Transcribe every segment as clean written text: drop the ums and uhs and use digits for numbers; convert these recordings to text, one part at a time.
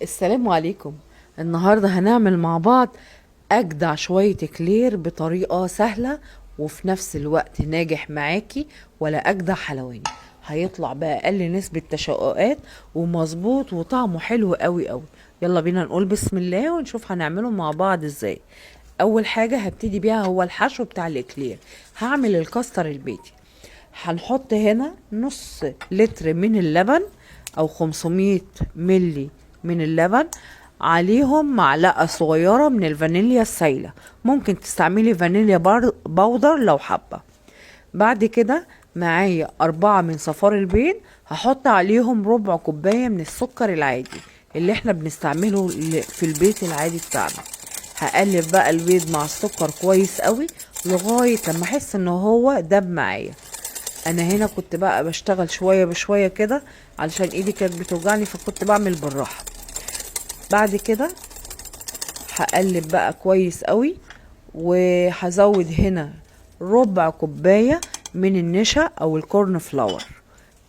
السلام عليكم. النهاردة هنعمل مع بعض أجدع شوية إكلير بطريقة سهلة وفي نفس الوقت ناجح معاكي ولا أجدع حلواني. هيطلع بأقل نسبة تشققات ومظبوط وطعمه حلو قوي قوي. يلا بينا نقول بسم الله ونشوف هنعمله مع بعض ازاي. أول حاجة هبتدي بيها هو الحشو بتاع الإكلير. هعمل الكاستر البيتي. هنحط هنا نص لتر من اللبن أو 500 ملي من اللبن، عليهم معلقة صغيرة من الفانيليا السايلة، ممكن تستعملي فانيليا powder لو حابة. بعد كده معايا 4 من صفار البيض، هحط عليهم ربع كوباية من السكر العادي اللي احنا بنستعمله في البيت العادي بتاعنا. هقلب بقى البيض مع السكر كويس قوي لغاية لما احس ان هو داب معايا. انا هنا كنت بقى بشتغل شوية بشوية كده علشان ايدي كانت بتوجعني، فكنت بعمل بالراحة. بعد كده هقلب بقى كويس قوي، وهزود هنا ربع كوباية من النشا او ال corn flour.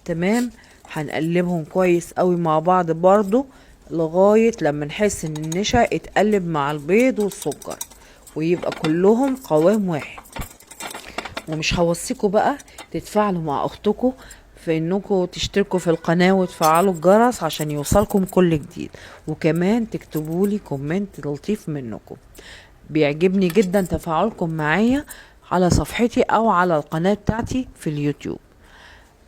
تمام، هنقلبهم كويس قوي مع بعض برضو لغاية لما نحس ان النشا اتقلب مع البيض والسكر ويبقى كلهم قوام واحد. ومش هوصيكوا بقى تتفاعلوا مع اختكم في انكم تشتركوا في القناة وتفعلوا الجرس عشان يوصلكم كل جديد، وكمان تكتبوا لي comment لطيف منكم. بيعجبني جدا تفاعلكم معايا على صفحتي او على القناة بتاعتي في اليوتيوب.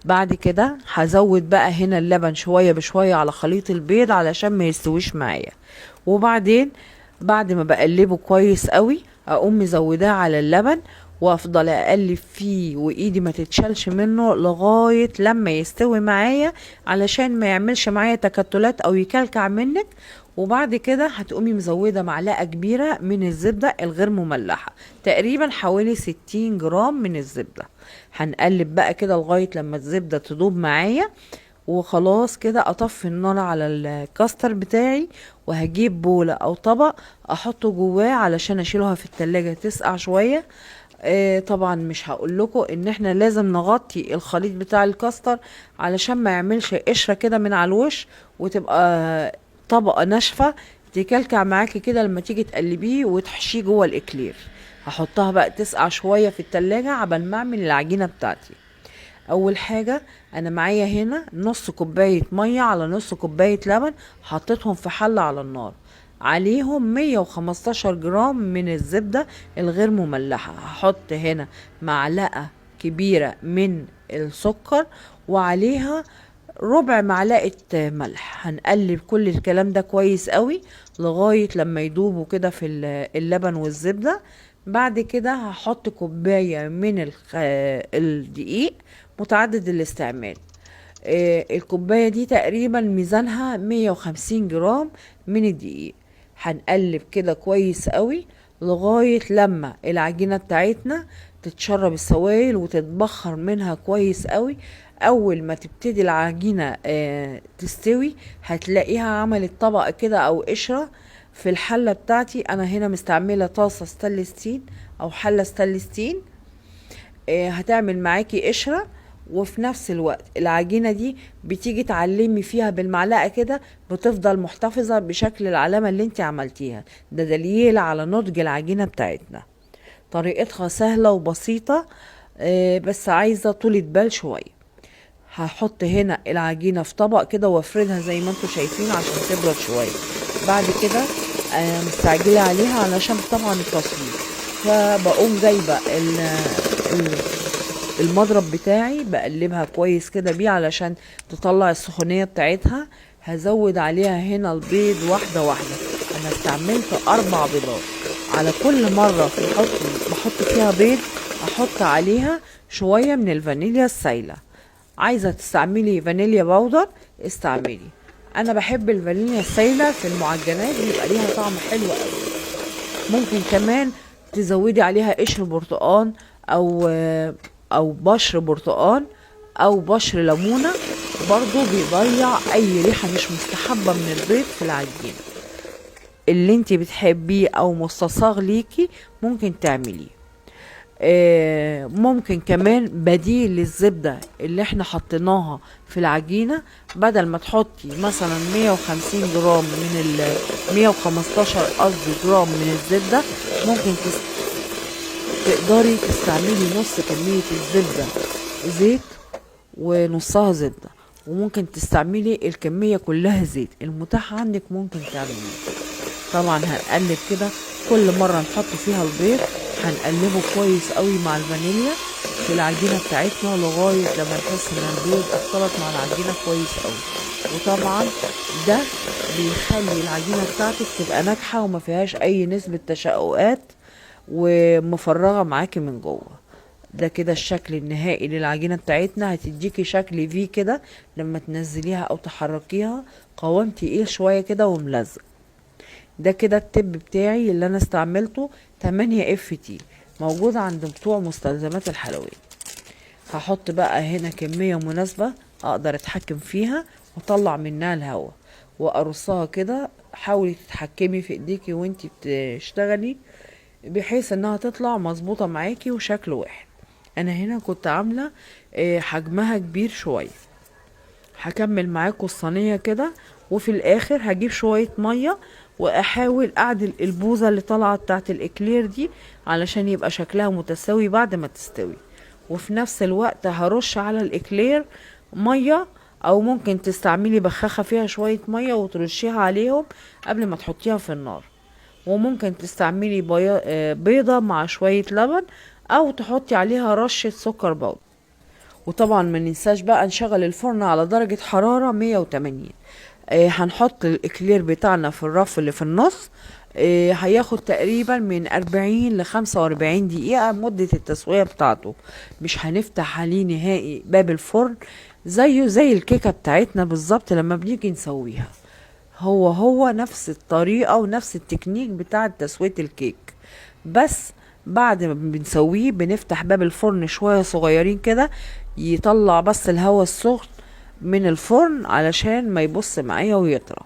بعد كده هزود بقى هنا اللبن شوية بشوية على خليط البيض علشان ما يستويش معايا. وبعدين بعد ما بقلبه كويس قوي اقوم مزوداه على اللبن وافضل اقلب فيه وايدي ما تتشالش منه لغاية لما يستوي معايا علشان ما يعملش معايا تكتلات او يكلكع منك. وبعد كده هتقومي مزودة معلقة كبيرة من الزبدة الغير مملحة، تقريبا حوالي 60 جرام من الزبدة. هنقلب بقى كده لغاية لما الزبدة تدوب معايا، وخلاص كده اطفي النار على الكاستر بتاعي، وهجيب بولة او طبق احطه جواه علشان اشيلها في التلاجة تسقع شوية. طبعا مش هقول لكم ان احنا لازم نغطي الخليط بتاع الكاستر علشان ما يعملش قشرة كده من على الوش وتبقى طبقة ناشفة تكلكع معاكي كده لما تيجي تقلبيه وتحشيه جوه الاكلير. هحطها بقى تسقع شوية في التلاجة عبال ما اعمل العجينة بتاعتي. اول حاجة انا معايا هنا نص كوباية مية على نص كوباية لبن، حطيتهم في حلة على النار، عليهم 115 جرام من الزبدة الغير مملحة. هحط هنا معلقة كبيرة من السكر وعليها ربع معلقة ملح. هنقلب كل الكلام ده كويس قوي لغاية لما يدوبوا كده في اللبن والزبدة. بعد كده هحط كوباية من الدقيق متعدد الاستعمال. الكوباية دي تقريبا ميزانها 150 جرام من الدقيق. هنقلب كده كويس قوي لغاية لما العجينة بتاعتنا تتشرب السوائل وتتبخر منها كويس قوي. اول ما تبتدي العجينة تستوي هتلاقيها عملت طبقة كده او قشرة في الحلة بتاعتي. انا هنا مستعملة طاسة stainless steel او حلة stainless steel، هتعمل معاكي قشرة. وفي نفس الوقت العجينة دي بتيجي تعلمي فيها بالمعلقة كده بتفضل محتفظة بشكل العلامة اللي انت عملتيها. ده دليل على نضج العجينة بتاعتنا. طريقتها سهلة وبسيطة، بس عايزة طولة بال شوية. هحط هنا العجينة في طبق كده وافردها زي ما انتوا شايفين عشان تبرد شوية. بعد كده، مستعجلة عليها علشان طبعا التصوير، فبقوم جايبة المضرب بتاعي بقلبها كويس كده بيه علشان تطلع السخونية بتاعتها. هزود عليها هنا البيض واحدة واحدة. انا استعملت 4 بيضات. على كل مرة بحط فيها بيض احط عليها شوية من الفانيليا السايلة. عايزة تستعملي فانيليا powder استعملي. انا بحب الفانيليا السايلة في المعجنات بيبقى ليها طعم حلو قوي. ممكن كمان تزودي عليها قشر برتقان او بشر برتقان او بشر ليمونة، برضو بيضيع اي ريحة مش مستحبة من البيض في العجينة. اللي انتي بتحبيه او مستصاغ ليكي ممكن تعمليه. ممكن كمان بديل للزبدة اللي احنا حطيناها في العجينة، بدل ما تحطي مثلا 150 جرام من 115 قصدي جرام من الزبدة، ممكن تقدري تستعملي نص كمية الزبدة زيت ونصها زبدة، وممكن تستعملي الكمية كلها زيت، المتاح عندك ممكن تعمليه. طبعا هنقلب كده، كل مرة نحط فيها البيض هنقلبه كويس قوي مع الفانيليا في العجينة بتاعتنا لغاية لما نحس ان البيض اختلط مع العجينة كويس قوي. وطبعا ده بيخلي العجينة بتاعتك تبقى ناجحة وما فيهاش اي نسبة تشققات ومفرغة معاكي من جوه. ده كده الشكل النهائي للعجينة بتاعتنا، هتديكي شكل في كده لما تنزليها او تحركيها، قوام تقيل شوية كده وملزق. ده كده ال tip بتاعي اللي انا استعملته 8 FT، موجود عند بتوع مستلزمات الحلويات. هحط بقى هنا كمية مناسبة اقدر اتحكم فيها واطلع منها الهواء وارصها كده. حاولي تتحكمي في ايديكي وانتي بتشتغلي بحيث انها تطلع مظبوطة معاكي وشكل واحد. انا هنا كنت عاملة حجمها كبير شوية. هكمل معاكم الصينية كده، وفي الاخر هجيب شوية مية واحاول اعدل البوزة اللي طالعة بتاعت الاكلير دي علشان يبقى شكلها متساوي بعد ما تستوي. وفي نفس الوقت هرش على الاكلير مية، او ممكن تستعملي بخاخة فيها شوية مية وترشيها عليهم قبل ما تحطيها في النار. وممكن تستعملي بيضة مع شوية لبن، او تحطي عليها رشة سكر باودر. وطبعا ما ننساش بقى نشغل الفرن على درجة حرارة 180. هنحط الاكلير بتاعنا في الرف اللي في النص. هياخد تقريبا من 40 ل 45 دقيقة مدة التسوية بتاعته. مش هنفتح عليه نهائي باب الفرن، زيه زي الكيكة بتاعتنا بالظبط لما بنيجي نسويها، هو هو نفس الطريقة ونفس التكنيك بتاع تسوية الكيك. بس بعد ما بنسويه بنفتح باب الفرن شوية صغيرين كده، يطلع بس الهواء السخن من الفرن علشان ما يبص معايا ويطرى.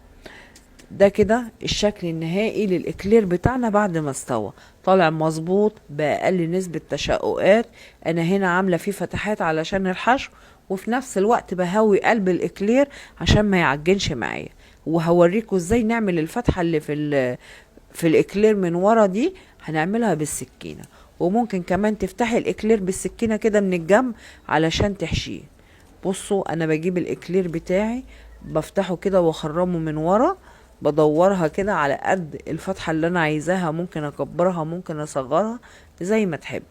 ده كده الشكل النهائي للإكلير بتاعنا بعد ما استوى، طالع مظبوط بأقل نسبة تشققات. أنا هنا عاملة فيه فتحات علشان الحشو، وفي نفس الوقت بهوي قلب الإكلير عشان ما يعجنش معايا. وهوريكم ازاي نعمل الفتحة اللي في الإكلير من ورا دي، هنعملها بالسكينة. وممكن كمان تفتحي الإكلير بالسكينة كده من الجنب علشان تحشيه. بصوا انا بجيب الإكلير بتاعي بفتحه كده واخرمه من ورا، بدورها كده على قد الفتحة اللي انا عايزاها، ممكن اكبرها ممكن اصغرها زي ما تحبي.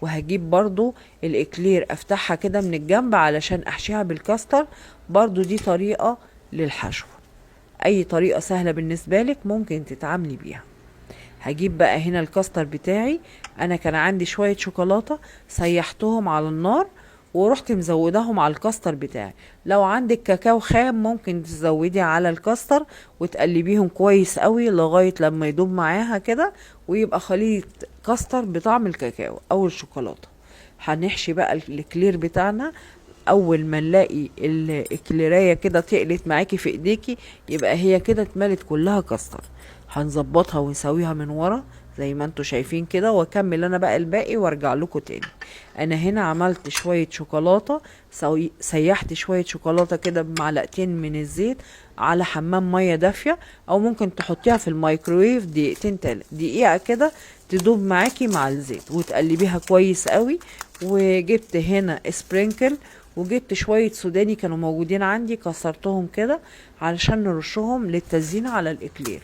وهجيب برضو الإكلير افتحها كده من الجنب علشان احشيها بالكاستر، برضو دي طريقة للحشو. اي طريقة سهلة بالنسبة لك ممكن تتعاملي بيها. هجيب بقى هنا الكاستر بتاعي، انا كان عندي شوية شوكولاتة سيحتهم على النار ورحت مزوداهم على الكاستر بتاعي. لو عندك كاكاو خام ممكن تزودي على الكاستر وتقلبيهم كويس قوي لغاية لما يدوب معاها كده ويبقى خليط كاستر بطعم الكاكاو او الشوكولاتة. هنحشي بقى الاكلير بتاعنا. اول ما نلاقي الاكليرايه كده تقلت معاكي في ايديكي يبقى هي كده اتملت كلها كاستر. هنظبطها ونسويها من ورا زي ما انتوا شايفين كده، واكمل انا بقى الباقي وارجع لكم تاني. انا هنا عملت شوية شوكولاتة، سيحت شوية شوكولاتة كده بمعلقتين من الزيت على حمام مية دافية، او ممكن تحطيها في الميكرويف دقيقتين تلاتة دقيقة كده تدوب معاكي مع الزيت، وتقلبيها كويس قوي. وجبت هنا sprinkle، وجبت شوية سوداني كانوا موجودين عندي كسرتهم كده علشان نرشهم للتزيين على الاكلير.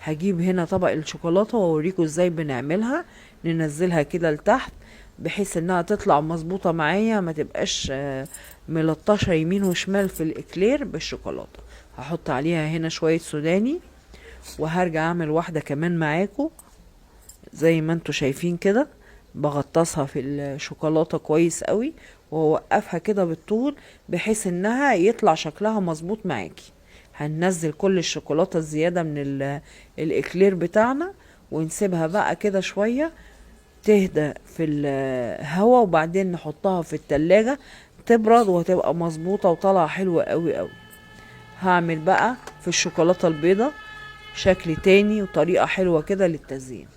هجيب هنا طبق الشوكولاتة واوريكم ازاي بنعملها. ننزلها كده لتحت بحيث انها تطلع مظبوطة معايا، ما تبقاش ملطشة يمين وشمال في الاكلير بالشوكولاتة. هحط عليها هنا شوية سوداني، وهرجع اعمل واحدة كمان معاكم زي ما انتوا شايفين كده. بغطسها في الشوكولاتة كويس قوي واوقفها كده بالطول بحيث انها يطلع شكلها مظبوط معاكي. هننزل كل الشوكولاتة الزيادة من الاكلير بتاعنا ونسيبها بقى كده شوية تهدى في الهوا، وبعدين نحطها في التلاجة تبرد وهتبقى مظبوطة وطالعة حلوة قوي قوي. هعمل بقى في الشوكولاتة البيضة شكل تاني وطريقة حلوة كده للتزيين.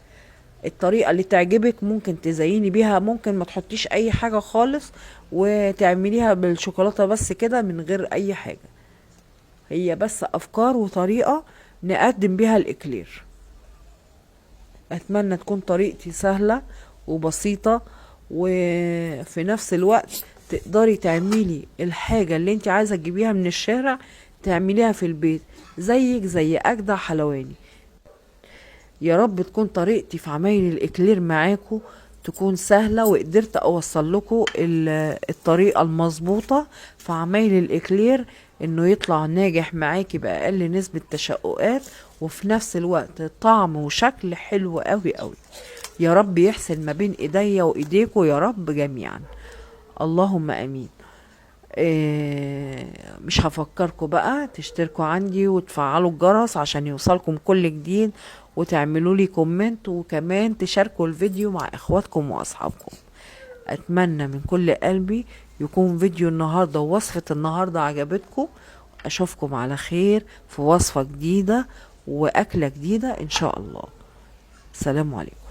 الطريقة اللي تعجبك ممكن تزيني بيها، ممكن ما تحطيش اي حاجة خالص وتعمليها بالشوكولاتة بس كده من غير اي حاجة. هي بس افكار وطريقة نقدم بيها الاكلير. اتمنى تكون طريقتي سهلة وبسيطة، وفي نفس الوقت تقدري تعملي الحاجة اللي انت عايزة تجيبيها من الشارع تعمليها في البيت، زيك زي اجدع حلواني. يا رب تكون طريقتي في عمايل الاكلير معاكم تكون سهلة، وقدرت اوصل لكم الطريقة المظبوطة في عمايل الاكلير، انه يطلع ناجح معاكي باقل نسبة تشققات، وفي نفس الوقت طعم وشكل حلو قوي قوي. يا رب يحسن ما بين ايديا وايديكم يا رب جميعا، اللهم امين. مش هفكركم بقى تشتركوا عندي وتفعلوا الجرس عشان يوصلكم كل جديد، وتعملوا لي comment، وكمان تشاركوا الفيديو مع اخواتكم واصحابكم. اتمنى من كل قلبي يكون فيديو النهارده ووصفة النهارده عجبتكم. اشوفكم على خير في وصفة جديدة واكلة جديدة ان شاء الله. سلام عليكم.